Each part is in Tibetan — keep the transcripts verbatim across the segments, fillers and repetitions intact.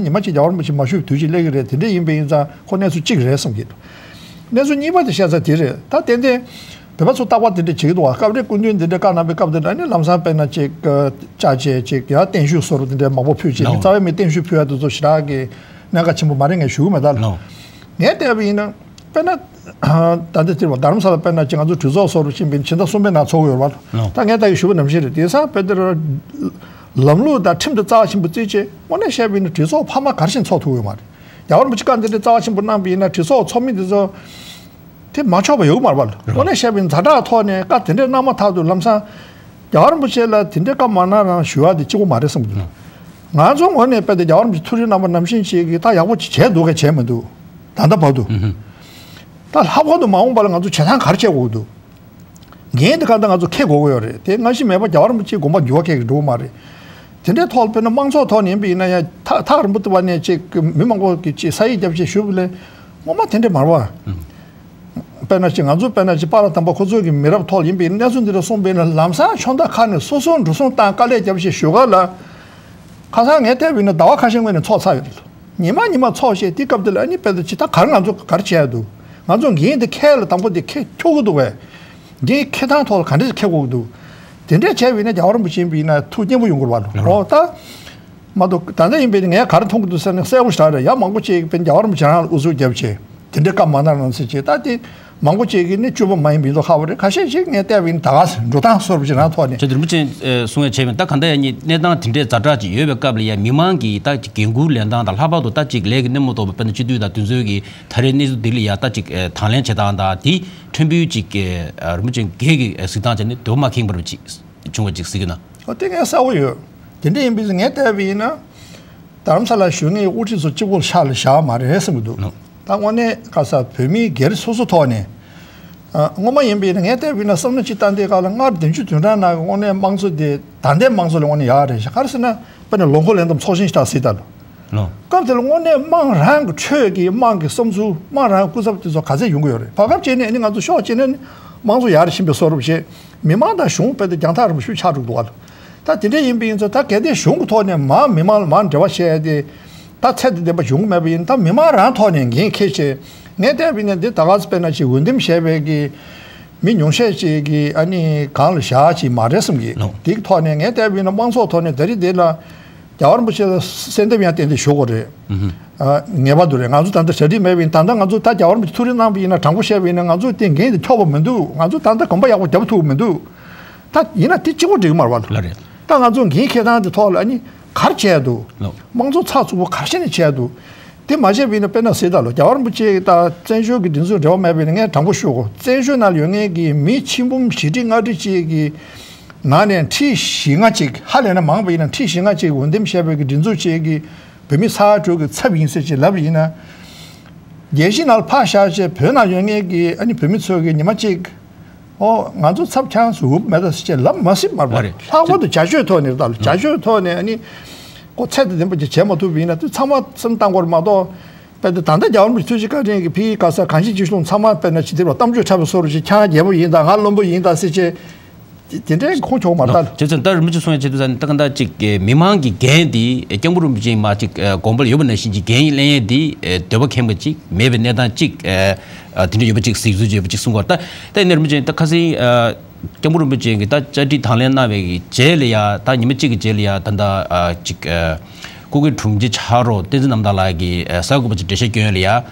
ཉི་མ་གཅིག་རྒྱལ་བ་རིན་པོ་ཆེ་མ་བཞུགས་དུས་ཅིག་སླེབས་ཀྱི་རེད། དེ་འདྲ་ཡིན་པ་ཡིན་ཙང་ཁོ་གནས་ཚུལ་གཅིག་རེད་བསམ་གྱི་འདུག། གནས་ཚུལ་གཉིས་པ་དེ་བཤད་ཚར་དེ་རེད། ད་ཏན་ཏན་བོད་པ་ཚོ་རྟག་པར་དེ་འདྲ་བྱེད་ཀྱི་འདུག་བ། སྐབས་རེ་སྐུ་མདུན་དེ་འདྲ་བཀའ་གནང་པའི་སྐབས་དེ་འདྲ་ནི་ལམ་སང་དཔེར་ན་ཅིག་ཅ་ཆས་ཅིག་ཡང་བརྟན་བཞུགས་སོགས་དེ་འདྲ་མང་པོ་ཕུལ་ཅིག་ནི་རྩ་བའི་མི་བརྟན་བཞུགས་ཕུལ་ཡ་དེ་ཚོ་ཞེ་དྲག་གི་གནད་འགག་ཆེན་པོ་མ་རེད་ངས་ཞུ་གི་མེད་ད། ངས་བལྟས་པ་ཡིན་ན་དཔེར་ན་ད་ལྟ་དེར་བ་རྡ་རམ་ས་ལ་དཔེར་ན་ཅིག་ང་ཚོ་གྲོས་ཚོགས་སོགས་རུ་ཕྱིན་པའི་ཕྱི་ཟླ་གསུམ་པའི་ནང་ཚོགས་ཀྱི་ཡོད་རེད་བ། ད་ངས་ད་གི་ཞུ་བ་ནང་བཞིན་རེད། དེང་སང་དཔེ་དེར་ལམ་ལུགས་དང་ཁྲིམས་དེ་རྩ་བ་ཆེན་པོ་བརྩི་བྱས་དངོས་གནས་བཤད་པ་ཡིན་ན་གྲོས་ཚོགས་འཕར་མ་ག་རེ་བྱས་ནས་ཚོགས་ཐུབ་ཡོད་མ་རེད། རྒྱལ་བ་རིན་པོ་ཆེ་བཀའ་འདི་འདྲའི་རྩ་བ་ཆེན་པོ་གནང་པ་ཡིན་ན་གྲོས་ཚོགས་ཚོགས་མི་འདི་ཚོ་དེ་མ་ཆོག་པ་ཡོད་མ་རེད་བ། དངོས་གནས་བཤད་པ་ཡིན་ཛ་དྲག་ཐོག་ནས་བཀའ་དེ་འདྲ་གནང་མ་ཐག་ཏུ་ལམ་སང་རྒྱལ་བ་རིན་པོ་ཆེ་ལ་དེ་འདྲའི་བཀའ་མ་གནང་རང་ཞུ་བ་དེ་གཅིག་པོ་མ་རེད་བསམ་གྱི་འདུག། ང་ཚོ་ངོས་ནས་དཔེ་དེ་རྒྱལ་བ་རིན་པོ་ཆེ་ཐུགས་རེ་གནང་པ་ནང་བཞིན་ཅིག་གིས་ད་ཡག་པོ་ཅིག་བྱས་འདུག་གས་བྱས་མི་འདུག་ད་ལྟ་བར་དུ། ད་ལྷག་པར་དུ་མ་འོངས་པ་ལ་ང་ཚོ་བྱེད་སྟངས་ག་རེ་བྱེད་དགོས་འདུག། འགན་དེ་ག་ད་ང་ཚོ་འཁྱེར་དགོས་ཀྱི་ཡོད་རེད། དེ་སྔ་ཕྱི་མེད་པར་རྒྱལ་བ་རིན་པོ་ཆེའི་དགོངས་པ་འགྱུར་བ་ཁེལ་གྱི་འགྲོ་གི་མ་རེད། དེ་འདྲའི་ཐོག་ལ་དཔེར་ན་དམངས་གཙོའི་ཐོག་ནས་ཡིན་པ་ཡིན་ན་ཡང་ཐག་ཐག་རིང་པོ་དུ་བ་ནས་ཅིག་མི་མང་པོ་གིས་ཅིག་ས་ཡིག་བརྒྱབ་བྱས་ཞུས་པ་ལས་ངོ་མ་དེ་འདྲ་མ་རེད་བ། དཔེར་ན་ཅིག་ང་ཚོ་དཔེར་ན་ཅིག་པཱ་ལགས་དམ་པ་ཁོ་ཚོ་གི་མི་རབས་ཐོག་ཡིན་པའི་གནས་ཚུལ་འདི་འདྲ་གསུངས་པས་ན་ལམ་སང་ཕྱོགས་མཐའ་ཁག་ནས་སོ་སོར་འགྲོ་སོང་བཏང་དཀའ་ལས་བརྒྱབ་བྱས་ཞུ་ག་ལ། ཁ་སང་ངས་བལྟས་པ་ཡིན་ན་ཟླ་བ་ཁ་ཤས་སྔོན་ནས་ཚོགས་ཚར་ཡོད་རེད། ཉི་མ་ཉི་མ་ཚོགས་བྱས་དེ་སྐབས་དེ་ལ་ཨ་ནི་དཔེ་དེ་ཅི་ད་ག་རེ་ང་ཚོ་ག་རེ་བྱས་འདུག། ང་ཚོ་འགན་དེ་འཁྱེར་ལ་དང་པོ་དེ་འཁྱེར་འཁྱོར་གི་འདུག་བས། འགན་འཁྱེར་སྟངས་ཐོག་ལ་ག་འདྲས་འཁྱེར་དགོས་ཀྱི་འདུག། དེ་འདྲས་བྱས་པ་ཡིན་ན་རྒྱལ་བ་རིན་པོ་ཆེ་ཡིན་པ་ཡིན་ན་ཐུགས་མཉེས་པོ་ཡོང་གི་རེད་བ། ཨོ་ད། མ་གཏོགས་ད་ལྟ་ཡིན་པས་ངས་ག་རེ་མཐོང་གི་འདུག་ཟེར་ན་གསལ་པོ་ཞེ་དྲག་རེད། ཡང་མང་པོ་ཅིག་དཔེར་རྒྱལ་བ་རིན་པོ་ཆེ་རང་ལ་ཨུ་ཚུགས་བརྒྱབ་བྱས་དེ་འདྲའི་བཀའ་མ་གནང་རང་ཟེར་བྱས་ད་དེ་མང་པོ་ཅིག་གིས་ནི་སྤྱོད་པ་མ་ཡིན་པའི་མདོག་ཁ་བ་རེད། ཁ་ཤས་ཤིག་ངས་བལྟས་པ་ཡིན་ད་ག་ཟེ་འགྲོ་སྟངས་སོར་བ་ཅིག་རང་ཐོག་ནས། ཁྱེད་རིན་པོ་ཆེ་གསུང་ཡ་བྱས་པ་ཡིན་ད་ག་འདྲ་ཡ་གཉིས་གནས་སྟངས་དེ་འདྲའི་ཛ་དྲག་ཅིག་ཡོད་པའི་སྐབས་ལ་ཡ་མི་མང་གིས་ད་ཅིག་འགན་འཁུར་ལེན་སྟངས་དང་ལྷག་པར་དུ་ད་ཅིག་ལས་ཀྱི་སྣེ་མོ་གཏོགས་པ་དཔེར་ན་སྤྱི་འཐུས་དང་དེ་ཚོའི་གི་ད་རེས་གནས་ཚུལ་འདི་ལ་ཡ་ད་ཅིག་དང་ལེན་བྱེད་སྟངས་དང་དེ་ཕྲན་བུ་ཅིག་རིན་པོ་ཆེ་སྒེར་གྱི་གཟིགས་སྟངས་བྱས་ནས་འདོད་མ་ཁེངས་པར་ཅིག་བྱུང་བ་ཅིག་གཟིགས་ཀྱི་ན། ཨོ་དེ་ངས་གསལ་པོ་ཡོད། དེ་འདྲ་ཡིན་པས་ངས་བལྟས་པ་ཡིན་ན། རྡ་རམ་ས་ལ་བཞུགས་མཁན་གྱི་དབུ་ཁྲིད་ཚོ་གཅིག་པོ་ལ་ཤག་ལ་བཞག་མ་རེད་བསམ་གྱི་འདུག། ད་དངོས་གནས་ཁ་ས་བོད་མིའི་སྒེར་སོ་སོ་ཐོག་ནས། ཨ་སྔོན་མ་ཡིན་པ་ཡིན་ན་ངས་བལྟས་པ་ཡིན་ན་བསམ་བློ་ཅིག་བཏང་དུས་སྐབས་ལ་སྔར་བདུན་ཅུ་དོན་གྲངས་ནང་གི་དངོས་གནས་དམངས་གཙོ་དེ་ད་ལྟའི་དམངས་གཙོ་ལ་དངོས་གནས་ཡག་རེད་ཤག། ག་རེ་ཟེར་ན་དཔེར་ན་ལོ་འཁོར་ལེན་སྟངས་ཚོགས་ཆེན་ཞིག་ད་གཟིགས་ད་ལོ། ལོ། སྐབས་དེ་ལ་དངོས་གནས་དམངས་རང་གི་ཁྲོད་ཀྱི་དམངས་ཀྱི་བསམ་ཚུལ་དམངས་རང་གི་སྐུ་ཚབ་དེ་ཚོ་ག་ཚད་ཡོང་གི་ཡོད་རེད། བར་སྐབས་བྱས་ནས་ཨ་ནི་ང་ཚོ་ཕྱོགས་གཅིག་ནས་དམངས་གཙོ་ཡར་ཕྱིན་པའི་བཟོ་འདྲ་བྱས། མི་མང་དང་གཞུང་དཔེ་དེ་རྒྱང་ཐག་རིང་པོ་ཞིག་ཆགས་འགྲོ་གི་འདུག་བ། ད་དེ་འདྲ་ཡིན་པ་ཡིན་ཙང་ད་གལ་ཏེ་གཞུང་གི་ཐོག་ནས་མར་མི་མང་ལ་མར་འབྲེལ་བ་བྱས་ཏེ། ད་ཚད་དེ་ལྡན་པ་ཡོང་གི་མེད་པ་ཡིན་ད་མི་མང་རང་ཐོག་ནས་འགན་འཁྱེར་བྱས། ངས་བལྟས་པ་ཡིན་ན་འདི་ད་ག་ཚོད་དཔེར་ན་ཅིག་འོས་འདེམས་བྱས་པའི་གི་མི་ཉུང་ཤས་ཅིག་གིས་ཨ་ནི་གང་ལ་བཞག་ཅིག་མ་རེད་བསམ་གི། ལོ། དེ་གི་ཐོག་ནས་ངས་བལྟས་པ་ཡིན་ན་དམངས་ཚོགས་ཐོག་ནས་ད་རེས་འདི་ལ་རྒྱལ་བ་རིན་པོ་ཆེ་ལ་གསལ་འདེབས་ཡང་ཏན་ཏན་ཞུ་དགོས་རེད། ཨ་ངེས་པར་དུ་རེད། ང་ཚོ་ད་ལྟ་གྲ་སྒྲིག་མེད་པ་ཡིན་ད་ལྟ་ང་ཚོ་ད་རྒྱལ་བ་རིན་པོ་ཆེ་ཐུགས་རེ་གནང་པ་ཡིན་ན་དྲང་པོ་བཤད་པ་ཡིན་ན་ང་ཚོ་དེ་འགན་དེ་འཁྱོག་པ་མི་འདུག། ང་ཚོ་ད་ལྟ་གོམ་པ་ཡག་པོ་རྒྱབ་ཐུབ་ཀྱི་མི་འདུག། ད་ཡིན་ན་དེ་གཅིག་པོ་འགྲིག་གི་མ་རེད་བ། ལགས་རེད། ད་ང་ཚོ་འགན་འཁྱེར་སྟངས་དེ་ཐོག་ལ་ཨ་ནི་ག་རེ་བྱས་འདུག། ལགས། དམངས་གཙོ་ཚགས་ཚུད་པོ་ག་རེ་བྱས་ནས་བྱས་འདུག། དེ་མ་བྱས་པ་ཡིན་ན་དཔེར་ན་ཟེར་ད་ལོ་རྒྱལ་བ་རིན་པོ་ཆེ་དང་བཙན་བྱོལ་གྱི་སྒྲིག་འཛུགས་འབྲེལ་བ་མེད་པ་ཡིན་ན་ངས་དྲང་པོ་ཞུ་དགོས། བཙན་བྱོལ་ནང་ལ་ཡོད་མཁན་གྱི་མི་ཆིག་འབུམ་བཞི་ཁྲི་ལྔ་ཁྲི་ཅིག་གི་ནང་ནས་ཁྲི་བཞི་ལྔ་ཅིག་ཧ་ལས་ན་མང་པ་ཡིན་ན་ཁྲི་བཞི་ལྔ་ཅིག་འོས་འདེམས་བྱས་པའི་གི་སྒྲིག་འཛུགས་ཅིག་གི་བོད་མི་ས་ཡ་དྲུག་གི་ཚབ་ཡིན་ཟེར་ཅིག་ལབ་པ་ཡིན་ན། རྒྱལ་སྤྱི་ནང་ལ་ཕར་བཞག་བྱས་བོད་ནང་ཡོད་མཁན་གྱི་ཨ་ནི་བོད་མི་ཚོ་གི་ཉི་མ་གཅིག་ཨོ་ང་ཚོ་ཚབ་ཁྱང་སུ་འུབ་མེད་ད་ཟེར་བྱས་ལབ་མ་སྲིད་མར་བ། ལགས་རེད། ལྷག་པར་དུ་བྱ་སྤྱོད་ཐོག་ནས་རེད་ད་ལ་བྱ་སྤྱོད་ཐོག་ནས་ཨ་ནི་ཁོ་ཚད་དང་ལྡན་པ་ཅིག་བྱས་མ་ཐུབ་པ་ཡིན་ན་དེ་ཚང་མ་སེམས་བཏང་དགོས་རེད་མ་གཏོགས། དཔེ་དེ་ད་ལྟ་རྒྱལ་བ་རིན་པོ་ཆེ་ཐུགས་རྗེ་བཀའ་དྲིན་གྱིས་ཕ་གི་ག་ས་གང་ཅི་ཅི་ལུང་ཚང་མ་དཔེར་ན་ཅི་དེ་རུ་གཏམ་བརྗོད་འཁྲབ་པའི་བཟོ་འདྲ་ཅིག་ཁྱེད་རང་རྒྱལ་པོ་ཡིན་ད་ང་བློན་པོ་ཡིན་ད་ཟེར་བྱས། དེ་འདྲའི་ཁུངས་འཁྱོལ་མ་རེད་ད། བྱས་ཙང་ད་རིན་པོ་ཆེ་གསུང་ཡ་ཆེད་དུ་ས་ནི་ད་ག་འདྲ་ཅིག་མི་མང་གི་འགན་དེ་སྐྱབས་མགོན་རིན་པོ་ཆེ་མ་ཅིག་དགོངས་པ་ལ་ཡོད་པ་ནང་བཞིན་གྱི་འགན་ལེན་ཡས་དེ་འདོད་པ་ཁེངས་པ་ཅིག་མེད་པའི་གནས་སྟངས་ཅིག་དེ་འདྲ་ཡོད་པ་ཅིག་གཟིགས་ཚུལ་ཅིག་ཡོད་པ་ཅིག་གསུང་གི་ཡོད་རེད་ད། ད་ཡིན་ན་རིན་པོ་ཆེ་ད་ཁ་སང་སྐྱབས་མགོན་རིན་པོ་ཆེ་གིས་ད་བཅར་འདྲི་དང་ལེན་གནང་བའི་རྗེས་ལ་ཡ་ད་ཉི་མ་གཅིག་གི་རྗེས་ལ་ཡ་ད་ད་ཅིག་སྐུ་སྒེར་དྲུང་ཆེ་ཕྱག་རོགས་བསྟན་འཛིན་རྣམ་དག་ལགས་ཀྱིས་གསར་འགོད་པ་ཚོར་འགྲེལ་བཤད་བསྐྱོན་ཡོད་ལ་ཡ།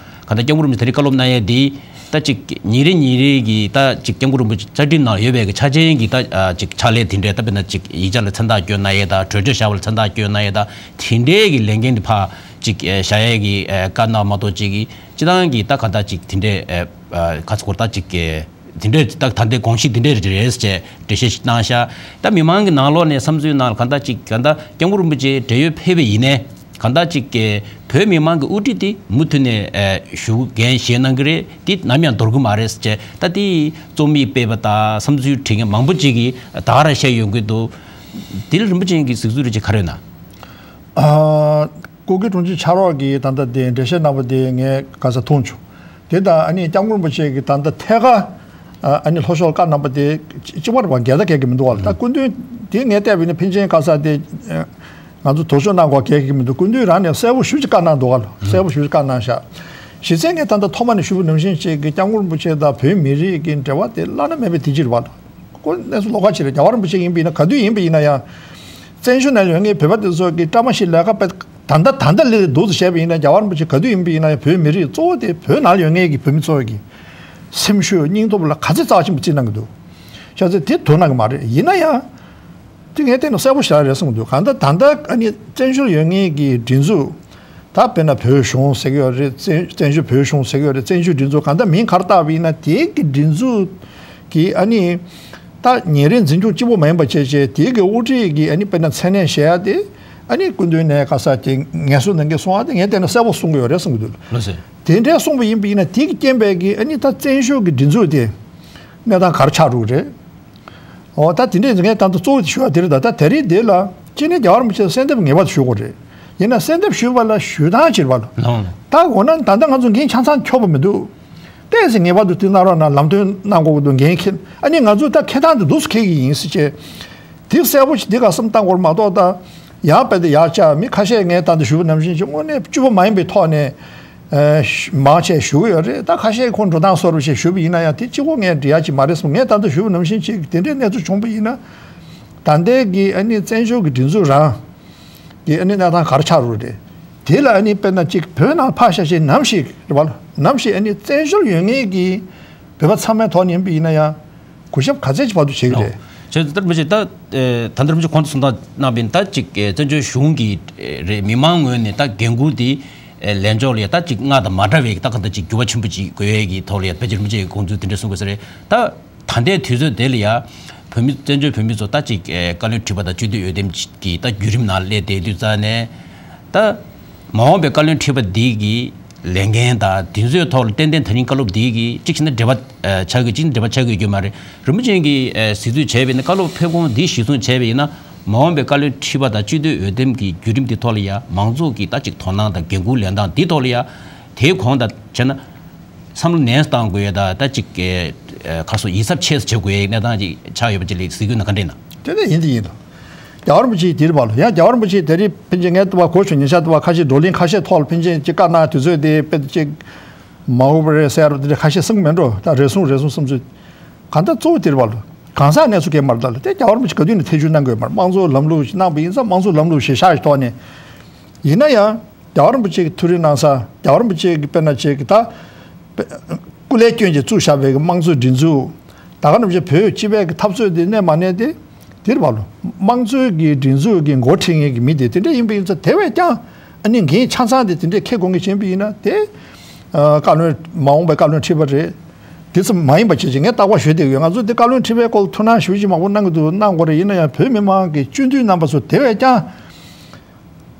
གང་ལྟར་སྐྱབས་མགོན་རིན་པོ་ཆེ་ད་རེས་བཀའ་སློབ་གནང་ཡས་འདི་ད་ཅིག་ཉིན་རེ་ཉིན་རེ་གི་ད་ཅིག་སྐྱབས་མགོན་རིན་པོ་ཆེ་བཅའ་ཁྲིམས་ནང་ཡོད་པའི་གི་ཆ་རྐྱེན་གྱི་ད་ཅིག་ཕྱག་ལས་དེ་འདྲའི་ད་དཔེར་ན་ཅིག་ཡིག་ཆ་ལ་མཚན་རྟགས་བསྐྱོན་གནང་ཡས་ད་གྲོས་ཆོད་བཞག་པ་ལ་མཚན་རྟགས་བསྐྱོན་གནང་ཡས་ད་དེ་འདྲའི་གི་ལས་འགན་དེ་ཕར་ཅིག་བཞག་ཡས་གི་བཀའ་གནང་མ་གཏོགས་ཅིག་གི་སྤྱི་བཏང་གི་ད་གང་ལྟར་ཅིག་དེ་འདྲའི་ག་ཚོད་སྐོར་ད་ཅིག་གི་དེ་འདྲའི་ད་ད་ལྟའི་དགོངས་གཞི་དེ་འདྲའི་རེད་ཟེར་འགྲེལ་བཤད་ཞིག་གནང་ཤག། ད་མི་མང་གི་ནང་ལོགས་ནས་བསམ་ཚུལ་ནང་ལ་གང་ལྟར་ཅིག་གང་ལྟར་སྐྱབས་མགོན་རིན་པོ་ཆེ་བགྲེས་ཡོལ་ཕེབས་པ་ཡིན་ནའི། གང་ལྟར་ཅིག་གི་བོད་མི་མང་གི་དབུ་ཁྲིད་དེ་མུ་མཐུད་ནས་ཨ་ཞུ་འགན་བཞེས་གནང་གི་རེད། འདི་ནམ་ཡང་འདོར་གི་མ་རེད་ཟེར་བྱས་ད་དེ་རྩོམ་ཡིག་སྤེལ་བ་དང་བསམ་ཚུལ་བྲིས་མཁན་མང་པོ་ཅིག་གིས་ད་ག་རང་བཤད་ཡོང་གི་འདུག། འདི་ལ་རིན་པོ་ཆེ་གི་གཟིགས་ཚུལ་རེ་ཅིག་ག་རེ་ཡོད་ན། ཨ། སྐུ་སྒེར་དྲུང་ཆེ་ཕྱག་རོགས་ཀྱིས་ད་ལྟ་དེ་འགྲེལ་བཤད་གནང་བ་དེ་ངས་ག་ས་མཐོང་བྱུང་། དེ་དང་ཨ་ནི་སྐྱབས་མགོན་རིན་པོ་ཆེ་གིས་ད་ལྟ་ཐད་ཀར་ཨ་ནི་ལྷོ་ཕྱོགས་བཀའ་གནང་བ་དེ་གཅིག་པ་རེད་བ། འགལ་ཟླ་གང་ཡང་མི་འདུག་བ་ལ། ད་སྐུ་མདུན་དེ་ངས་བལྟས་པ་ཡིན་ན་ཕལ་ཆེར་ག་ས་དེ། ང་ཚོ་དོགས་གཅོད་གནང་དགོས་གལ་གི་མི་འདུག་སྐུ་མདུན་རང་ནས་གསལ་པོ་ཞེ་པོ་ཅིག་བཀའ་གནང་འདུག་ག་ལ། གསལ་པོ་ཞེ་པོ་ཅིག་བཀའ་གནང་ཤག་གཞི་རྩའི་ངས་ད་ལྟ་ཐོག་མ་ནས་ཞུ་བ་ནང་བཞིན་བྱས་ཀྱི་སྐྱབས་མགོན་རིན་པོ་ཆེ་དང་བོད་མི་རིགས་ཀྱི་འབྲེལ་བ་དེ་བླ་ན་མེད་པའི་དེ་ཅིག་རེད་པ། ཁོ་གནས་ཚུལ་ལོགས་ཀ་ཅིག་རེད། རྒྱལ་བ་རིན་པོ་ཆེ་ཡིན་པ་ཡིན་ན་ག་དུས་ཡིན་པ་ཡིན་ན་ཡང་། བཙན་བྱོལ་ནང་ཡོད་མཁན་བོད་པ་དེ་ཚོ་གི་བཀྲ་མ་ཤིས་ལས་ཀ་དཔེ་ད་ལྟ་ད་ལྟ་ལས་ལས་འདུག་ཏུ་བྱས་པ་ཡིན་ན་རྒྱལ་བ་རིན་པོ་ཆེ་ག་དུས་ཡིན་པ་ཡིན་ན་ཡང་བོད་མི་རིགས་གཙོ་བོ་དེ་བོད་ནང་ཡོད་མཁན་གྱི་བོད་མི་ཚོ་གི་སེམས་ཤུགས་སྙིང་སྟོབས་ལ་ག་ཚོད་རྩ་ཆེན་པོ་བརྩི་གནང་གི་འདུག་བྱས་ཙང་དེ་དོ་སྣང་གི་མ་རེད། ཡིན་ན་ཡང་། དེ་ངས་བལྟས་ན་གསལ་པོ་ཞེ་དྲག་རེད་གསུངས་འདུག་གང་ལྟར་ད་ལྟ་ཨ་ནི་བཙན་བྱོལ་ཡོད་མཁན་གྱི་སྒྲིག་འཛུགས། ད་དཔེར་ན་བོད་གཞུང་ཟེར་གྱི་ཡོད་རེད། བཙན་བཙན་བྱོལ་བོད་གཞུང་ཟེར་གྱི་ཡོད་རེད། བཙན་བྱོལ་སྒྲིག་འཛུགས་གང་ལྟར་མིང་ག་རེ་བཏགས་པ་ཡིན་ན་དེ་གི་སྒྲིག་འཛུགས་ཀྱི་ཨ་ནི་ད་ཉིན་རེའི་འཛིན་སྐྱོང་གཅིག་པོ་མ་ཡིན་པ་བྱས་བྱས་དེ་གི་དབུ་ཁྲིད་ཀྱི་ཨ་ནི་དཔེར་ན་མཚན་གནས་བཞེས་ཡ་དེ་ཨ་ནི་སྐུ་མདུན་ནས་ག་ས་དེ་ངལ་གསོ་གནང་གི་སོང་བ་དེ་ངས་བལྟས་ན་གསལ་པོ་གསུང་གི་ཡོད་རེད་གསུང་གི་འདུག་ལགས་སེ། དེ་འདྲ་གསུངས་པ་ཡིན་པ་ཡིན་ན་དེ་གི་རྐྱེན་པས་ཀྱི་ཨ་ནི་ད་བཙན་བྱོལ་གྱི་སྒྲིག་འཛུགས་དེ་གནས་སྟངས་ག་རེ་ཆགས་འགྲོ་གི་རེད། འོ་ད་དེ་འདྲས་ངས་ད་ལྟ་གཙོ་བོ་དེ་ཞུ་བ་དེ་རེད། ད་ད་དེ་རིང་འདི་ལ་གཅིག་ནས་རྒྱལ་བ་རིན་པོ་ཆེ་ལ་གསལ་འདེབས་ངེས་པར་དུ་ཞུ་དགོས་རེད། ཡིན་ན་གསལ་འདེབས་ཞུས་པ་ལ་ཞུ་སྟངས་ཅིག་རེད་པ་ལ། ལགས། ད་འོ་ན་ད་ལྟ་ང་ཚོ་འགན་ཆ་ཚང་འཁྱོག་པ་མི་འདུག་ཏོག་ཙམ་ངེས་པར་དུ་དེ་གནང་རོགས་གནང་། ལམ་སྟོན་གནང་དགོས་ཀྱི་འདུག་འགན་འཁྱེར། ཨ་ནི་ང་ཚོས་ད་འཁྱེར་སྟངས་དེ་འདུག་སེ་འཁྱེར་གྱི་ཡིན་ཟེར་བྱས། དེ་གསལ་པོ་ཞིག་འདི་ག་བསམ་བཏང་དགོས་རེད་མ་གཏོགས་ད། ཡར་དཔེ་དེ་ཡར་བཅར་མི་ཁ་ཤས་ངས་ད་ལྟ་ཞུས་པ་ནང་བཞིན་གྱི་དངོས་གནས་སྤྱོད་པ་མ་ཡིན་པའི་ཐོག་ནས། ཨ་མང་ཆེ་ཞུ་གི་ཡོད་རེད། ད་ཁ་ཤས་ཁོང་འགྲོ་སྟངས་སོར་བ་ཞིག་ཞུས་པ་ཡིན་ན་ཡང་དེ་གཅིག་པོ་ངས་འགྲིག་ཡ་ཅིག་མ་རེད་བསམ། ངས་ད་ལྟ་ཞུས་པ་ནང་བཞིན་ཅིག་དེ་འདྲའི་གནས་ཚུལ་བྱུང་པ་ཡིན་ན། ད་ལྟའི་གི་ཨ་ནི་བཙན་བྱོལ་གྱི་སྒྲིག་འཛུགས་རང་གི་ཨ་ནི་གནས་སྟངས་ག་རེ་ཆགས་རུང་རེད། དེ་ལ་ཨ་ནི་དཔེར་ན་ཅིག་བོད་ནང་ཕར་བཞག་བྱས་ནམ་ཞིག་རེད་པ། ནམ་ཞིག་ཨ་ནི་བཙན་བྱོལ་ཡོད་མཁན་གྱི་བོད་པ་ཚང་མའི་ཐོག་ནས་ཡིན་པ་ཡིན་ན་ཡང་གུས་ཞབས་ག་ཚད་ཅིག་བར་དུ་བྱེད་ཀྱི་རེད། བྱས་ཙང་ད་མི་ཅིག་ད་ད་ལྟ་མི་ཅིག་གོང་དུ་གསུངས་སྟངས་གནང་བ་ཡིན་ན་ད་ཅིག་བཙན་བྱོལ་གཞུང་གི་རེད། མི་མང་ངོས་ནས་ད་འགན་འཁུར་དེ་ལེན་ཕྱོགས་ལ་ཡ་ད་ཅིག་སྔར་དང་མ་འདྲ་བའི་ད་གང་ལྟར་ཅིག་འགྱུར་བ་ཆེན་པོ་ཅིག་དགོས་ཡས་ཀྱི་ཐོག་ལ་ཡ་ཕལ་ཆེར་མི་ཅིག་གོང་ཚུལ་དེ་འདྲ་གསུང་དགོས་ས་རེད། ད་ད་ལྟའི་དུས་ཚོད་དེ་ལ་ཡ་བོད་མི་བཙན་བྱོལ་བོད་མི་ཚོ་ད་ཅིག་བཀའ་བློན་ཁྲི་པ་དང་སྤྱི་འཐུས་འོས་འདེམས་ཀྱི་ད་བརྒྱུད་རིམ་ནང་སླེབས་བསྡད་དུས་ཙང་ནས་ད། མ་འོངས་པའི་བཀའ་བློན་ཁྲི་པ་འདི་གི་ལས་འགན་དང་དེ་ཚོའི་ཐོག་ལ་ཏན་ཏན་ད་རིང་བཀའ་སློབ་འདི་གི་གཅིག་བྱས་ན་འབྲེལ་བ་ཆགས་ཀྱི་གཅིག་འབྲེལ་བ་ཆགས་ཀྱི་ཡོད་མ་རེད། རིན་པོ་ཆེ་གིས་གཟིགས་ཚུལ་བྱས་པ་ཡིན་ན་བཀའ་སློབ་ཕེབས་ཁོངས་འདི་གཞིར་བཟུང་བྱས་པ་ཡིན་ན་མ་འོངས་པའི་བཀའ་བློན་ཁྲི་པ་དང་སྤྱི་འཐུས་འོས་འདེམས་ཀྱི་བརྒྱུད་རིམ་འདི་ཐོག་ལ་ཡ་མང་ཚོགས་ཀྱི་ད་ཅིག་དོ་སྣང་དང་འགན་འཁུར་ལེན་སྟངས་འདི་ཐོག་ལ་ཡ་དེའི་གོང་དང་བྱས་ན། བསམ་བློ་ནན་བཏང་དགོས་ཡ་ད་ད་ཅིག་ག་སོ་ཡིད་གཟབ་ཆེ་ས་བྱེད་དགོས་ཡའི་གནས་སྟངས་ཅིག་ཆགས་ཡོད་པ་ཅིག་ལ་གཟིགས་ཡོད་ན་ག་འདྲ་ཡིན་ན། དེ་ནས་ཡིན་དེ་ཡིན་ལ། རྒྱལ་བ་རིན་པོ་ཆེ་དེར་བ་ལ་ཡང་རྒྱལ་བ་རིན་པོ་ཆེ་དེ་རིང་ཕན་ཆད་ངས་ལྟ་བ་གོ་ཆོད་ཉིན་ཤར་ལྟ་བ་ཁ་ཤས་བགྲོ་གླེང་ཁ་ཤས་ཐོག་ལ་ཕན་ཆད་ཅིག་བཀའ་གནང་དུས་ཚོད་དེ་དཔེ་ཅིག་མ་འོས་པ་རེད་ཟེར་བ་དེ་འདྲ་ཁ་ཤས་གསུངས་མེད་འགྲོ། ད་རེ་ཟུང་རེ་ཟུང་བསམ་ཚུལ་གང་ལྟར་གཙོ་བོ་དེར་བ་ལ་གང་ཟག་གནས་ཚུལ་གས་མར་ལྟ་ལ་དེ་རྒྱལ་བ་རིན་པོ་ཆེ་ག་དུས་ནས་ཐེ་བྱུས་གནང་དགོས་མར་དམངས་གཙོ་ལམ་ལུགས་ཤིག་གནང་པ་ཡིན་ཙང་དམངས་གཙོ་ལམ་ལུགས་གཞིར་བཞག་གི་ཐོག་ནས་ཡིན་ན་ཡང་། རྒྱལ་བ་རིན་པོ་ཆེ་གི་ཐུགས་རེ་གནང་ས་རྒྱལ་བ་རིན་པོ་ཆེ་གི་དཔེར་ན་ཆེ་གི་ད། སྐུ་ལས་བསྐྱོན་གྱི་བཙུགས་བཞག་པའི་གི་དམངས་གཙོའི་སྒྲིག་འཛུགས། ད་ག་ནང་བཞིན་བོད་སྤྱི་པའི་གི་འཐབ་རྩོད་དེ་གནས་མ་གནས་དེ། དེར་བ་ལོ། དམངས་གཙོའི་གི་སྒྲིག་འཛུགས་ཀྱི་འགོ་ཁྲིད་མཁན་གི་མི་དེ་དེ་འདྲ་ཡིན་པ་ཡིན་ཙང་དེ་བས་ཀྱང་ཨ་ནི་འགན་ཆ་ཚང་དེ་དེ་འདྲས་འཁྱེར་དགོས་ངེས་ཅན་པ་ཡིན་ན་དེ། བཀའ་བློན་མ་འོངས་པའི་བཀའ་བློན་ཁྲི་པ་རེད། དེ་ཙམ་མ་ཡིན་པ་བྱེད་ཅིག་ངས་རྟག་པར་ཞུ་བསྡད་ཡོད། ང་ཚོ་དེ་བཀའ་བློན་ཁྲི་པའི་སྐོར་ཐུགས་སྣང་ཞུ་ཅིག་མང་པོ་གནང་གི་འདུག་གནང་དགོས་རེད། ཡིན་ན་ཡང་བོད་མི་མང་གི་སྤྱི་འཐུས་རྣམ་པ་ཚོ་དེ་བས་ཀྱང་།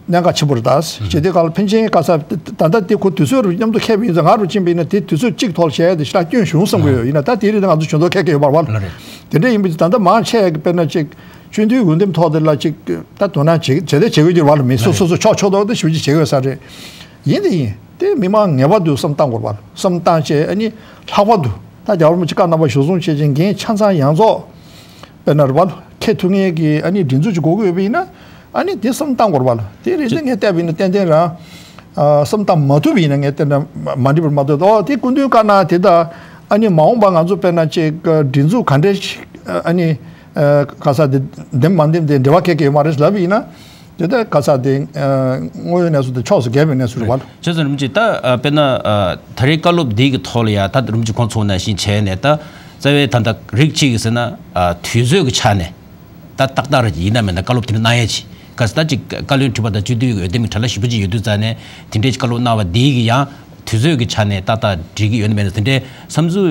གནད་འགག་ཆེན་པོ་རེད་ད། ཞེ་དེ་ག་ལ་ཕན་ཆད་ག་ས་ད་ལྟ་དེ་ཁོ་དུས་ཚོད་རུ་མཉམ་དུ་ཁེལ་བ་ཡིན་ཙང་ང་རུ་ཕྱིན་པ་ཡིན་ན་དེ་དུས་ཚོད་གཅིག་ཐོག་ལ་བྱས་ཏེ་ཞེ་དྲག་སྐྱོན་བྱུང་བསམ་གི་ཡོད། ཡིན་ན་ད་དེ་རིགས་ང་ཚོ་ཇུས་གཏོགས་ཁེལ་གི་ཡོད་མ་རེད་པ། ལགས་རེད། དེ་འདྲ་ཡིན་པ་ཡིན་ཙང་ད་ལྟ་མང་ཆེ་གི་དཔེར་ན་ཅིག་སྤྱི་འཐུས་འོས་འདེམས་ཐོག་དེ་ལ་ཅིག་ད་དོ་སྣང་བྱེད་བྱེད་དེ་བྱེད་གི་ཡོད་རེད་པ། ལ་མི་སོ་སོ་སོ་ཕྱོགས་ཕྱོགས་གཏོགས་དེ་ཞུ་རྒྱུ་བྱེད་གི་ཡོད་ས་རེད། ཡིན་དེ་ཡིན་དེ་མི་མང་ངེས་པར་དུ་བསམ་བཏང་དགོས་རེད་པ། བསམ་བཏང་བྱས་ཨ་ནི་ལྷག་པར་དུ་ད་རྒྱལ་བ་རིན་པོ་ཆེ་བཀའ་གནང་བ་གཞིར་བཟུང་བྱས་ཅིང་འགན་ཆ་ཚང་ཡོངས་རྫོགས། དཔེར་ན་རེད་པ། ཁེ་ཐུག་ངེས་ཀྱི་ཨ་ནི་སྒྲིག་འཛུགས་ཅིག་དགོས་ཀྱི་ཡོད་པ་ཡིན་ན། ཨ་ནི་དེ་བསམ་བཏང་དགོས་རེད་པ། དེ་རེད་དེ་ངས་བལྟས་པ་ཡིན་ན་ཏན་ཏན་རང་། ཨ་བསམ་བཏང་མ་ཐུབ་པ་ཡིན་ན་ངས་བལྟས་ན་མ་འགྲིག་པར་མ་གཏོགས། ཨོ་དེ་སྐུ་མདུན་བཀའ་གནང་དེ་དང་ཨ་ནི་མ་འོངས་པ་ང་ཚོ་དཔེར་ན་ཅིག་སྒྲིག་འཛུགས་ག་འདྲས་ཤིག་ཨ་ནི། ག་ས་དེ་འདེམས་མ་འདེམས་དེ་འབྲེལ་བ་ག་གེ་ཡོད་མ་རེད་ལབ་པ་ཡིན་ན། དེ་ལྟར་ག་ས་དེ་དངོས་ཡོད་གནས་ཚུལ་དེ་ཕྱོགས་སུ་འགལ་བའི་གནས་ཚུལ་རེད་པ། བྱས་ཙང་རིན་པོ་ཆེ་ད་དཔེར་ན་ད་རེས་བཀའ་སློབ་འདི་གི་ཐོག་ལ་ཡ་ད་རིན་པོ་ཆེ་ཁོང་ཚོ་ནང་བཞིན་བྱས་ནས་ད་རྩ་བའི་ད་ལྟ་རིགས་གཅིག་གི་ཟེར་ན་དུས་ཚོད་ཀྱི་ཆ་ནས་ད་ཏག་ཏག་རེད། ཡིན་ན་མིན་ན་བཀའ་སློབ་དེ་འདྲ་གནང་ཡ་ཅིག་ག་ས་ད་ཅིག་བཀའ་བློན་ཁྲི་པ་དང་སྤྱི་འཐུས་འོས་འདེམས་ཀྱི་གྲལ་ལ་ཞེ་པོ་ཅིག་ཡོད་དུས་ཙང་ནས་དེ་འདྲའི་བཀའ་སློབ་གནང་བ་འདི་གི་ཡང་དུས་ཚོད་ཀྱི་ཆ་ནས་ཏག་ཏག་འགྲིག་གི་ཡོད་ན་མེད་ན་དེ་འདྲའི་བསམ་ཚུལ་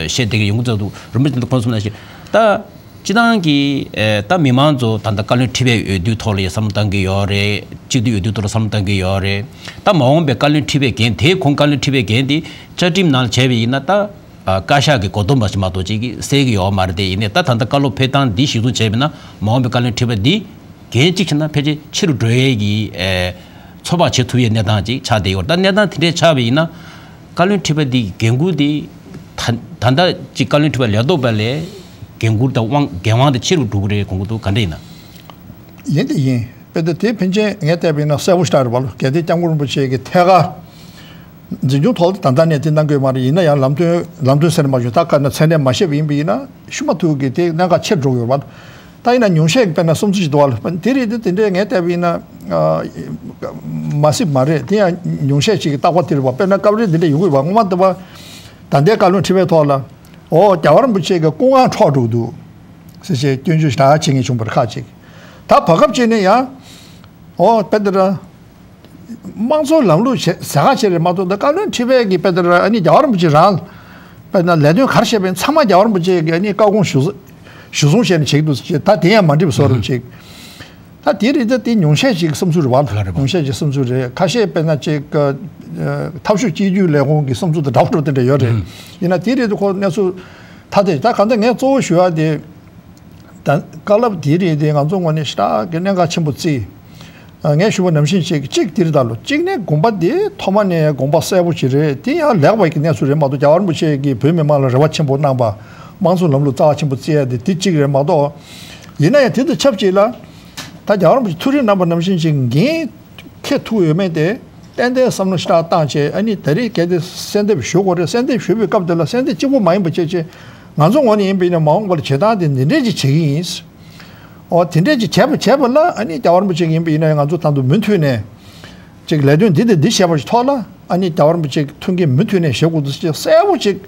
བཤད་བསྡད་ཀྱི་ཡོང་གི་འདུག་རིན་པོ་ཆེ་ཁོང་གསུངས་ནང་བཞིན་ད། སྤྱི་བཏང་གི་ཨེ་ད་མི་མང་ཚོ་ད་ལྟ་བཀའ་བློན་ཁྲི་པའི་འོས་བསྡུ་ཐོག་ལ་ཡ་བསམ་བློ་བཏང་གི་ཡོད་རེད། སྤྱི་འཐུས་འོས་བསྡུ་ཐོག་ལ་བསམ་བློ་བཏང་གི་ཡོད་རེད། ད་མ་འོངས་པའི་བཀའ་བློན་ཁྲི་པའི་འགན་དེ་ཁོང་བཀའ་བློན་ཁྲི་པའི་འགན་དེ་བཅའ་ཁྲིམས་ནང་ལ་བྱས་པ་ཡིན་ན་ད་ཨ་བཀའ་ཤག་གི་གོ་བསྡོམས་པ་ཞིག་མ་གཏོགས་ཅིག་གིས་སེལ་གི་ཡོད་མ་རེད་དེ། ཡིན་ནའི་ད་ད་ལྟ་བཀའ་སློབ་ཕེབས་སྟངས་འདི་གཞིར་བཟུང་བྱས་པ་ཡིན་ན་མ་འོངས་པའི་བཀའ་བློན་ཁྲི་པ་འདི་འགན་གཅིག་བྱས་ན་ཕལ་ཆེར་ཆེ་རུ་འགྲོ་ཡས་ཀྱི་ཨེ་ཚོད་དཔག་བྱེད་ཐུབ་ཡས་གནས་སྟངས་ཅིག་ཆགས་བསྡད་ཡོད་རེད། ད་གནས་སྟངས་དེ་འདྲས་ཆགས་པ་ཡིན་ན། བཀའ་བློན་ཁྲི་པ་འདི་འགན་འཁུར་འདི་ད་ད་ལྟ་ཅིག་བཀའ་བློན་ཁྲི་པ་ལས་ཐོག་པ་ལས་འགན་འཁུར་དང་དབང་འགན་དབང་དེ་ཆེ་རུ་འགྲོ་གི་རེད་དགོངས་ཀྱི་འདུག་ག་འདྲ་ཡིན་ན། ཡིན་དེ་ཡིན། དཔེ་དེ་དེ་ཕན་ཆད་ངས་བལྟས་པ་ཡིན་ན་གསལ་པོ་ཞེ་དྲག་རེད་པ་ལོ། གལ་ཏེ་སྐྱབས་མགོན་རིན་པོ་ཆེ་གི་ཐད་ཀར་འཛིན་སྐྱོང་ཐོག་ལ་ད་ལྟ་ནས་དེ་གནང་གི་ཡོད་མ་རེད། ཡིན་ན་ཡང་ལམ་སྟོན་ལམ་སྟོན་ཟེར་ནས་མ་བྱུང་། ད་ག་ན་མཚན་གནས་མ་བཤད་པ་ཡིན་པ་ཡིན་ན་ཤུ་མ་ཐུག་གི་དེ་གནད་འགག་ཆེར་འགྲོ་གི་ཡོད་རེད་པ། ད་ཡིན་ན་ཉུང་ཤས་ཀྱི་དཔེར་ན་བསམ་ཚུལ་ཞིག་འདུག་པ་ལོ། དེ་རེད། དེ་དེ་འདྲའི་ངས་བལྟས་པ་ཡིན་ན་ཨ་མ་སྲིད་མ་རེད། དེ་ཡང་ཉུང་ཤས་ཅིག་གི་རྟག་པ་དེ་རེད་པ། དཔེར་ན་སྐབས་རེ་འདི་འདྲ་ཡོང་གི་ཡོད་པ། སྔོན་མ་འདི་པ་ད་ལྟའི་བཀའ་བློན་ཁྲི་པའི་ཐོག་ལ་ཨོ་རྒྱལ་བ་རིན་པོ་ཆེ་གི་སྐུ་དངངས་འཕྲོག་འགྲོ་གི་འདུག་ཟེར་བྱས་སྐྱོན་བརྗོད་ཞེ་དྲག་བྱེད་མཁན་བྱུང་བ་རེད་ཁག་ཅིག། ད་བར་སྐབས་ཅིག་ནས་ཡང་ཨོ་དཔེ་འདི་འདྲ་དམངས་གཙོའི་ལམ་ལུགས་བྱེད་ཟེར་ཁ་བྱེད་རེད་མ་གཏོགས། འདི་བཀའ་བློན་ཁྲི་པའི་གི་དཔེ་འདི་འདྲ་ཨ་ནི་རྒྱལ་བ་རིན་པོ་ཆེ་རང་དཔེར་ན་ལས་དོན་ག་རེ་བྱས་པ་ཡིན་ཚང་མ་རྒྱལ་བ་རིན་པོ་ཆེ་གི་ཨ་ནི་བཀའ་དགོངས་གཞི་བཟུང་བྱས་ནས་བྱེད་ཀྱི་འདུག་ཟེར་བྱས། ད་དེ་ཡང་མ་འགྲིག་པའི་བཟོ་འདྲ་ཅིག། ད་དེ་རེད། ད་དེ་ཉུང་ཤས་ཅིག་བསམ་ཚུལ་རེད་པ། ལ་རེད་པ། ཉུང་ཤས་ཅིག་བསམ་ཚུལ་རེད། ཁ་ཤས་དཔེར་ན་ཅིག་ཨ་འཐབ་ཕྱོགས་གཅིག་གྱུར་ལས་ཁུངས་ཀྱི་བསམ་ཚུལ་དང་འདྲ་པོ་འདྲ་པོ་དེ་འདྲ་ཡོད་རེད། ཡིན་ན་དེ་རེད། དེ་ཁོ་གནས་ཚུལ་ཐ་དད། ད་གང་ལྟར་ངས་གཙོ་བོ་ཞུ་ཡ་དེ་ད་བཀའ་སློབ་དེ་རེད། དེ་ང་ཚོ་ངོས་ནས་ཞེ་དྲག་གི་གནད་འགག་ཆེན་པོ་བརྩིས། ཨ་ངས་ཞུ་བ་ནང་བཞིན་ཅིག་གཅིག་དེ་རེད། ད་ལོ་གཅིག་ནས་དགོངས་པ་དེ་ཐོག་མ་ནས་དགོངས་པ་གསལ་པོ་ཅིག་རེད། དེ་ཡང་ལེགས་པའི་གནས་ཚུལ་རེད་མ་གཏོགས། རྒྱལ་བ་རིན་པོ་ཆེ་གིས་བོད་མི་མང་ལ་རེ་བ་ཆེན་པོ་གནང་པ། དམངས་གཙོའི་ལམ་ལུགས་རྩ་བ་ཆེན་པོ་བརྩི་ཡ་དེ་དེ་གཅིག་རེད་མ་གཏོགས། ཡིན་ན་ཡང་དེ་དང་ཆབས་ཅིག་ལ་ད་རྒྱལ་བ་རིན་པོ་ཆེ་ཐུགས་རེ་གནང་པ་ནང་བཞིན་ཅིག་འགན་འཁྱེར་ཐུབ་ཡོད་མེད་དེ་ཏན་ཏན་བསམ་བློ་ཞེ་དྲག་བཏང་བྱས། ཨ་ནི་ད་རེས་གལ་ཏེ་གསལ་འདེབས་ཞུ་དགོས་རེད། གསལ་འདེབས་ཞུ་བའི་སྐབས་དེ་ལ་གསལ་འདེབས་གཅིག་པོ་མ་ཡིན་པ་བྱས་བྱས། ང་ཚོ་ངོས་ནས་ཡིན་པ་ཡིན་ན་མ་འོངས་པ་ལ་བྱེད་སྟངས་དེ་འདི་འདྲས་ཅིག་བྱེད་ཀྱི་ཡིན། འོ་དེ་འདྲས་ཅིག་བྱས་པ་བྱས་པ་ལ་ཨ་ནི་རྒྱལ་བ་རིན་པོ་ཆེ་ཡིན་པ་ཡིན་ན་ང་ཚོ་ད་དུང་མུ་མཐུད་ནས་ཅིག་ལས་དོན་འདི་དང་འདི་བྱས་པ་ཞིག་ཐོག་ལ་ཨ་ནི་རྒྱལ་བ་རིན་པོ་ཆེ་མཐུན་རྐྱེན་མུ་མཐུད་ནས་བྱེད་དགོས་འདུག་ཅེས་གསལ་པོ་ཅིག་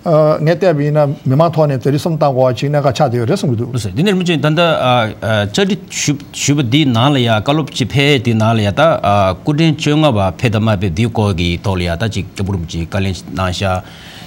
ཨ་ངས་བལྟས་པ་ཡིན་ན་མི་མང་ཐོག་ནས་དེ་རིགས་བསམ་བཏང་དགོས་པ་ཅིག་གནད་འགག་ཆགས་བསྡད་ཡོད་རེད་བསམ་གྱི་འདུག། ལགས་སོ། འདི་ནས་རིན་པོ་ཆེ་ད་ལྟ་ཨ་ཨ་བཅར་འདྲི་ཞུས་ཞུས་པ་འདིའི་ནང་ལ་ཡ། བཀའ་སློབ་ཅིག་ཕེབས་འདིའི་ནང་ལ་ཡ། ད་ཨ་སྐུ་ཕྲེང་བཅོ་ལྔ་པ་ཕེབས་དང་མ་ཕེབས་འདིའི་སྐོར་གྱི་ཐོག་ལ་ཡ། ད་ཅིག་སྐྱབས་མགོན་རིན་པོ་ཆེས་བཀའ་ལན་གནང་ཤག།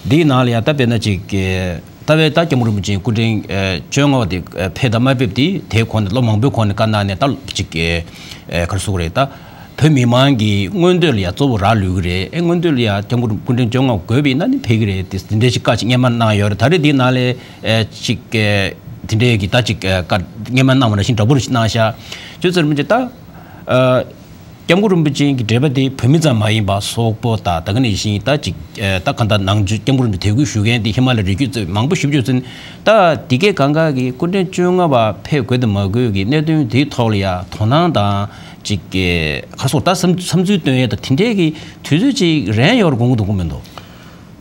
འདིའི་ནང་ལ་ཡ་ད་དཔེར་ན་ཅིག་ཨེ་ད་བས་ད་སྐྱབས་མགོན་རིན་པོ་ཆེ་སྐུ་ཕྲེང་ཨེ་བཅོ་ལྔ་པ་དེ་ཨེ་ཕེབས་དང་མ་ཕེབས་དེ་དེའི་གོང་ནས་ལོ་མང་པོའི་གོང་ནས་བཀའ་གནང་ནས། ད་ཅིག་ཨེ་ཨེ་ག་རེ་ཟེར་དགོས་རེད། ད་བོད་མི་མང་གི་མངོན་འདོད་ལ་ཡ་གཙོ་བོ་རག་ལུས་ཀྱི་རེད། ཨེ་མངོན་འདོད་ལ་ཡ་སྐྱབས་མགོན་སྐུ་ཕྲེང་བཅོ་ལྔ་པ་དགོས་པ་ཡིན་ན་ནི་ཕེབས་ཀྱི་རེད། དེ་འདི་འདྲ་ཞིག་བཀའ་ཅིག་སྔོན་མ་གནང་ཡོད་རེད། ད་རེས་འདིའི་ནང་ལ་ཨེ་ཅིག་ཨེ་དེ་འདྲའི་གི་ད་ཅིག་ཨེ་བཀའ་སྔོན་མ་གནང་བ་ནང་བཞིན་འདྲ་པོ་རེ་ཞིག་གནང་ཤག། ཅོ་ཙེ་རིན་པོ་ཆེ་ད་ཨེ་སྐྱབས་མགོན་རིན་པོ་ཆེ་གི་འབྲེལ་བ་དེ་བོད་མི་ཙམ་མ་ཡིན་པ་སོག་པོ་དང་། ད་ག་ནང་བཞིན་ད་ཅིག་ཨེ་ད་ག་ད་ནང་ཆོས་སྐྱབས་མགོན་རིན་པོ་ཆེ་དད་གུས་ཞུ་མཁན་དེ་ཧི་མ་ལ་རི་རྒྱུད་ཚོ་མང་པོ་ཞིག་ཡོད་ཚུལ། ད་འདི་གའི་གང་ག་གི་སྐུ་ཕྲེང་བཅོ་ལྔ་པ་ཕེབས་དགོས་དང་མ་དགོས་ཀྱི་གནད་དོན་དེའི་ཐོག་ལ་ཡ་དོ་སྣང་དང་ཅིག་ག་སོགས་ད་བསམ་བསམ་ཚུལ་སྟོན་ཡས་དང་དེ་འདྲའི་གི་དུས་ཚོད་ཅིག་རན་ཡོད་རེད་དགོངས་ཀྱི་འདུག་གོ་མི་འདུག།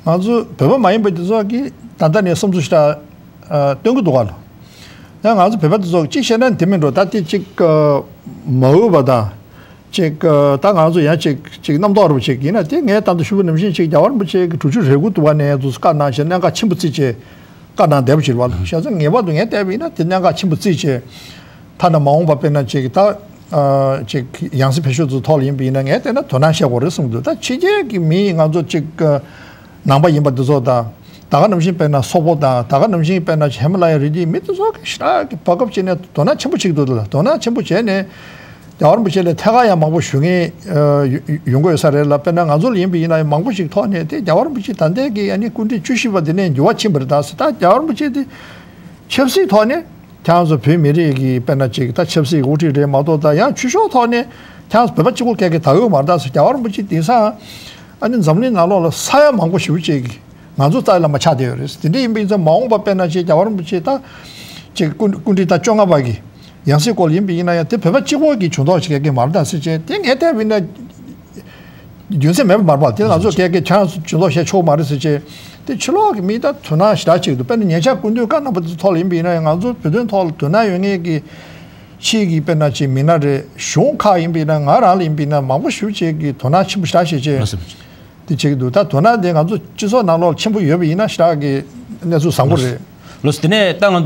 ང་ཚོ་བོད་པ་མ་ཡིན་པ་དེ་ཚོ་གིས་ད་ལྟ་ནས་བསམ་ཚུལ་ཞེ་དྲག་ཨ་སྟོན་གྱི་འདུག་ག་ལ། ཡང་ང་ཚོ་བོད་པ་དེ་ཚོ་གཅིག་བཤད་ན་དེ་མིན་འགྲོ། ད་དེ་གཅིག་ཨ་མ་འོས་པ་དང་། གཅིག་ཨ་ད་ང་ཚོ་ཡང་གཅིག་གཅིག་རྣམ་རྟོག་རུ་གཅིག་ཡིན་ན། དེ་ངས་ད་ལྟ་ཞུ་བ་ནང་བཞིན་གཅིག་རྒྱལ་བ་རིན་པོ་ཆེ་གི་དྲུག་ཅུ་རེ་དགུ་དུ་བ་ནས་དུ་བཀའ་གནང་བྱས་གནད་འགག་ཆེན་པོ་བརྩིས་བྱས་བཀའ་གནང་བསྡད་པ་ཅིག་རེད་པ། བྱས་ཙང་ངེས་པར་དུ་ངས་བལྟས་པ་ཡིན་ན་དེ་གནད་འགག་ཆེན་པོ་བརྩིས་བྱས། ཐ་ན་མ་འོངས་པ་དཔེར་ན་ཅིག་ད་ཨ་ཅིག་ཡང་སྲིད་བེད་སྤྱོད་ཚོའི་ཐོག་ལ་ཡིན་པ་ཡིན་ན་ངས་བལྟས་ན་དོ་སྣང་བྱེད་དགོས་རེད་བསམ་གྱི་འདུག། ད་ཕྱི་རྒྱལ་གྱི་མི་ང་ཚོ་ཅིག་ཨ་ནང་པ་ཡིན་པ་འདི་ཚོ་དང་། ད་ག་ནང་བཞིན་དཔེར་ན་སོག་པོ་དང་། ད་ག་ནང་བཞིན་དཔེར་ན་ཧི་མ་ལ་ཡའི་རི་རྒྱུད་མི་འདི་ཚོ་གི་ཞེ་དྲག་གི་བར་སྐབས་ཅིག་ནས་དོ་སྣང་ཆེན་པོ་བྱེད་ཀྱི་འདུག་ལ། དོ་སྣང་ཆེན་པོ་བྱས་ནས་རྒྱལ་བ་རིན་པོ་ཆེ་ལ་ཐད་ཀར་ཡང་མང་པོ་ཞུ་མཁན་ཨ་ཡོང་ཡོང་གི་ཡོད་ས་རེད་ལ། དཔེར་ན་ང་ཚོ་ལ་ཡིན་པ་ཡིན་ན་ཡང་མང་པོ་ཞིག་ཐོག་ནས་དེ་རྒྱལ་བ་རིན་པོ་ཆེ་ད་ལྟའི་གི་ཨ་ནི་སྐུ་ཕྲེང་བཅུ་བཞི་པ་འདི་ནས་འགྱུར་བ་ཕྱིན་པ་རེད། ད་ཟེར། ད་རྒྱལ་བ་རིན་པོ་ཆེ་དེ་ཆབ་སྲིད་ཐོག་ནས་ཁྱེད་རང་ཚོ་བོད་མི་རིགས་ཀྱི་དཔེར་ན་ཅིག་ད་ཆབ་སྲིད་དབུ་ཁྲིད་རེད་མ་གཏོགས། ད་ཡང་ཆོས་ཕྱོགས་ཐོག་ནས་ཁྱེད་རང་ཚོ་བོད་པ་གཅིག་པོ་སྐད་ཀྱི་ད་ཡོད་མ་རེད། ད་ཟེར། རྒྱལ་བ་རིན་པོ་ཆེ་དེང་སང་ཨ་ནི་འཛམ་གླིང་ནང་ལོགས་ལ་ས་ཡ་མང་པོ་ཞེ་པོ་ཅིག་གི་ང་ཚོ་རྩ་བའི་བླ་མ་ཆགས་བསྡད་ཡོད་རེད། དེ་འདྲ་ཡིན་པ་ཡིན་ཙང་མ་འོངས་པ་དཔེར་ན་ཅིག་རྒྱལ་བ་རིན་པོ་ཆེ་ད་ཅིག་སྐུ་སྐུ་ཕྲེང་ད་བཅོ་ལྔ་པ་གི་ཡང་སྲིད་སྐོར་ཡིན་པ་ཡིན་ན་ཡང་དེ་བོད་པ་གཅིག་པོ་གི་ཇུས་གཏོགས་ཤིག་གི་མ་རེད་ད་ཟེར་བྱས། དེ་ངས་བལྟས་པ་ཡིན་ན་རྒྱུ་མཚན་མེད་པ་མ་རེད་པ། དེ་ང་ཚོ་སྐད་ཀྱི་ཁྱེད་རང་ཚོ་ཇུས་གཏོགས་བྱས་ཆོག་མ་རེད་ཟེར་བྱས། དེ་ཕྱི་ལོགས་ཀྱི་མི་ད་དོ་སྣང་ཞེ་དྲག་བྱེད་ཀྱི་འདུག། དཔེར་ན་ཉེ་ཆར་སྐུ་མདུན་བཀའ་གནང་པ་དེ་ཚོ་ཐོག་ལ་ཡིན་པ་ཡིན་ན་ཡང་ང་ཚོ་བོད་དོན་ཐོག་ལ་དོ་སྣང་ཡོད་མཁན་གྱི་ཕྱི་གི་དཔེར་ན་ཅིག་མི་སྣ་རེད། གཞུང་ཁག་ཡིན་པ་ཡིན་ན་ང་རང་ལ་ཡིན་པ་ཡིན་ན་མང་པོ་ཞེ་པོ་ཅིག་གིས་དོ་སྣང་ཆེན་པོ་ཞེ་དྲག་བྱེད་བྱས། དེ་བྱེད་ཀྱི་འདུག། ད་དོ་སྣང་དེ་ང་ཚོ་སྤྱི་ཚོགས་ནང་ལོགས་ཆེན་པོ་ཡོད་པ་ཡིན་ན་ཞེ་དྲག་གི་གནས་ཚུལ་བཟང་པོ་རེད། ལགས་སོ། དེ་ནས་ད་ང་